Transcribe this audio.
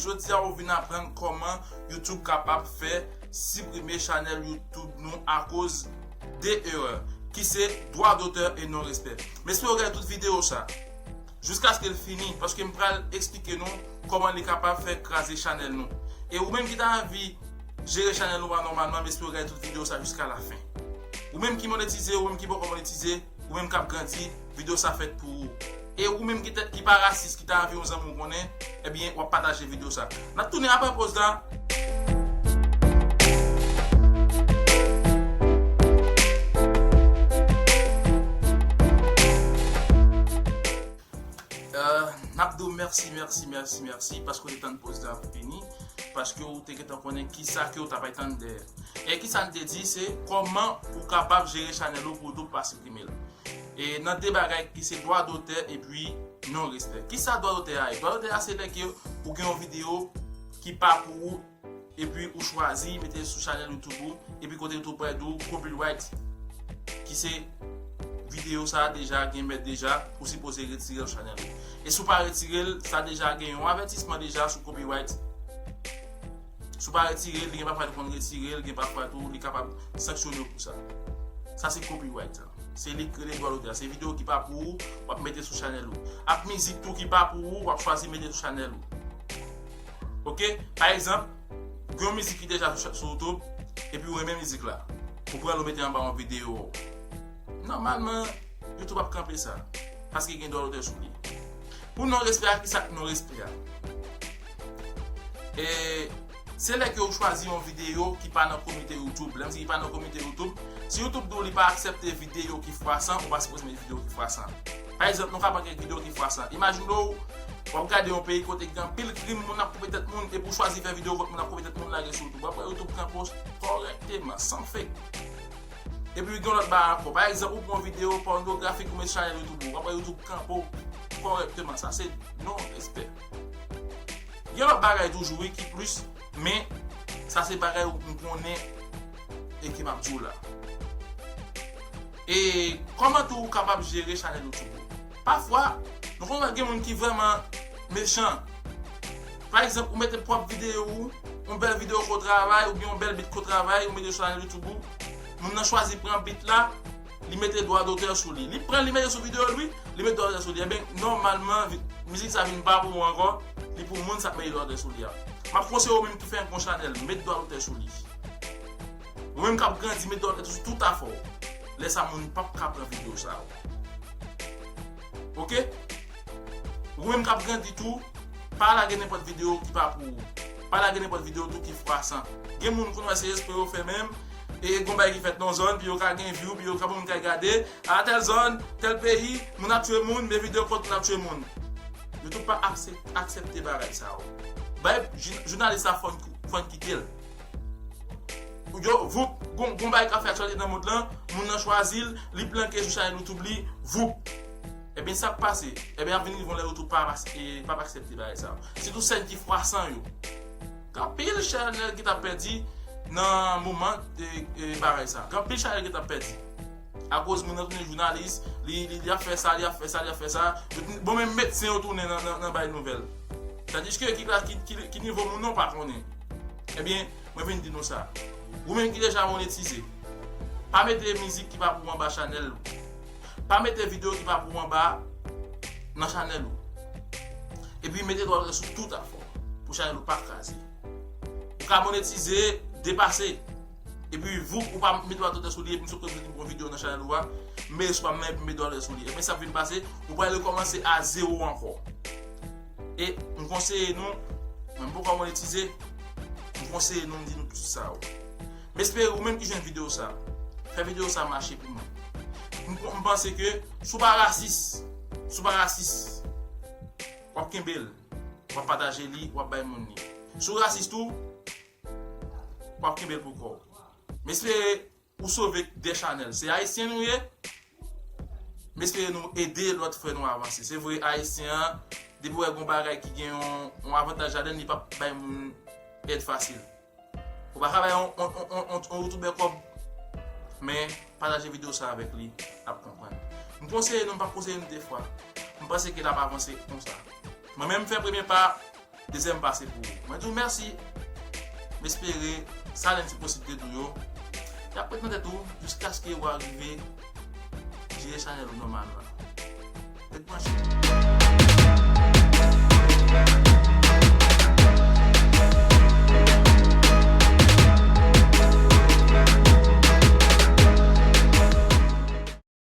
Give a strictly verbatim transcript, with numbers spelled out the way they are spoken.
Jodi a, ou vin aprann kòman YouTube kapab fè siprime chanèl YouTube nou akoz de erè, ki se dwa dotè e non respè. M espere w gade tout videyo sa jiskaske l fini, paske m pral eksplike nou kòman li kapab fè kraze chanèl nou. E ou menm ki ta anvi jere chanèl ou a nòmalman, m espere w gade tout videyo sa jiska lafen. Ou menm ki monetize, ou menm ki poko monetize, ou menm k ap grandi, videyo sa fèt pou ou. E ou menm ki, ki pa rasis, ki ta anvi yon zanmi w konnen, ebyen, w ap pataje videyo sa. N ap tounen apre poz la. Euh, n ap di w mèsi, mèsi, mèsi, mèsi, paske w te tann poz la pou fini, paske w te gentan konnen kisa ke w t ap tann dèyè. E kisa n te di, se kòman ou kapab jere chanèl ou pou YouTube pa siprime l. E nan de bagay ki se dwa dotè epi non respè. Kisa dwa dotè a ye? Dwa dotè a se lè ke ou gen yon videyo ki pa pou ou, epi ou chwazi mete sou chanèl YouTube ou, epi kote YouTube pral di w copyright, ki se videyo sa a deja gen mèt deja, ou sipoze retire l sou chanèl ou. E si w pa retire l, sa deja gen yon avètisman deja sou copyright. Si w pa retire l, li gen pafwa li konn retire l, gen pafwa tou li kapab sanksyone w pou sa. Sa se copyright la. Se li k rele dwa dotè. Se videyo ki pa pou ou, w ap mete sou chanèl ou. Ak mizik tou ki pa pou ou, w ap chwazi mete sou chanèl ou. Oke? Pa egzanp, gen yon mizik ki deja sou, sou YouTube, epi ou renmen mizik la. Ou pran l ou mete anba yon videyo. Nòmalman, YouTube ap kanpe sa. Paske gen dwa dotè sou li. Pou non respè a, kisa k non respè a? E se lè ke ou chwazi yon videyo ki pa nan komite YouTube. Lè m di ki pa nan komite YouTube, si YouTube di w li pa aksepte videyo ki fwasan, ou pa sipoze mete videyo ki fwasan. Pa egzanp, nou ka pran kèk videyo ki fwasan. Imajine w, w ap gade yon peyi kote gen anpil krim, moun ap koupe tèt moun, epi w chwazi fè videyo kot moun ap koupe tèt moun lage sou YouTube. W ap wè YouTube kanpe w kòrèkteman, san fake. Epi gen lòt bagay ankò. Pa egzanp, ou pran yon videyo pònografik ou met sou chanèl YouTube ou. W ap wè YouTube kanpe w kòrèkteman. Sa se non respè. Gen lòt bagay toujou, wi, ki plis, men sa se bagay ou m konnen e ke m ap di w la. E kòman tou ou kapab jere chanèl YouTube ou? Pafwa, nou konn wè gen moun ki vrèman mechan. Pa egzanp, ou mete pwòp videyo ou, yon bèl videyo ke w travay, oubyen yon bèl beat ke w travay, ou mete sou chanèl YouTube ou. Moun nan chwazi pran beat la, li mete dwa dotè sou li. Li pran, li mete sou videyo l, wi, li mete dwa dotè sou li. Ebyen, nòmalman, vi-, mizik sa vin pa pou ou ankò, li pou moun sa k mete dwa dotè sou li a. M ap konseye w menm ki fè yon chanèl, met dwa dotè sou li. Ou menm k ap grandi, met dwa dotè sou tout afè w. Lè sa, moun p ap ka pran videyo sa yo. Oke? Ou menm k ap grandi tou, pa lage nenpòt videyo ki pa pou ou. Pa lage nenpòt videyo tou ki fwasan. Gen moun konn wè se espre yo fè menm, e gon bagay ki fèt nan zòn, pi yo ka gen view, pi yo ka, moun ka gade, a tèl zòn, tèl peyi, moun ap tchwe moun, men videyo kot moun ap tchwe moun. YouTube pa aksep-, aksepte bagay sa yo. Bay jou-, jounalis la fòn, fòn kite l. Yo, voup, gon, gon bagay k ap fè aktyalite nan mond lan, moun nan chwazi l, li planke sou chanèl YouTube li, voup. Ebyen, sa k pase? Ebyen, ap vin rive yon lè YouTube pa, pa, e, pa, pa aksepte bagay sa yo. Sitou sèn ki fwasan yo. Gen anpil chanèl ki t ap pèdi nan moman, e, e, bagay sa. Gen anpil chanèl ki t ap pèdi. Akoz moun nan tounen jounalis, li, li, li ap fè sa, li ap fè sa, li ap fè sa. Yo tounen, bon, menm medsen yo tounen nan, nan, nan bay nouvèl. Tandiske ki klas, ki, ki, ki nivo moun nan, w pa konnen. Ebyen, mwen vin di nou sa. Ou menm ki deja monetize, pa mete mizik ki pa pou ou anba chanèl ou. Pa mete videyo ki pa pou ou anba nan chanèl ou. Epi mete dwa sou tout afè w pou chanèl ou pa kraze. Ou ka monetize, depase. Epi voup, ou pa met dwa dotè sou li, epi m sot pran yon videyo nan chanèl ou a, m mete sou pa m nan, epi m met dwa dotè sou li. Ebyen sa ap vin pase, ou pral rekòmanse a zewo ankò. E m konseye nou, mwen m poko monetize, m konseye nou, m di nou tout sa yo. M espere ou menm ki jwenn videyo sa, fè videyo sa mache pou mwen. M, m panse ke si w pa rasis, si w pa rasis, w ap kenbe l, w ap pataje li, w ap bay moun li. Si w rasis tou, w ap kenbe l pou kò w. M espere ou sove de chanèl. Se ayisyen nou ye. M espere nou ede lòt frè nou avanse. Se vre, ayisyen an, depi w wè gon bagay ki gen yon, yon avantaj ladan l, li p ap bay moun èd fasil. Ou pa ka bay yon, yon, yon, yon, yon, yon youtubè kòb, men pataje videyo sa avèk li, l ap konprann. M konseye nou, m p ap konseye nou de fwa. M panse ke l ap avanse konsa. Mwen menm, m fè premye pa, dezyèm pa se pou ou. Mwen di w mèsi. M espere sa len ti posiblite tou yo. Y ap ret nan tèt ou jiskaske w a rive jere chanèl ou nòmalman. Ret branche.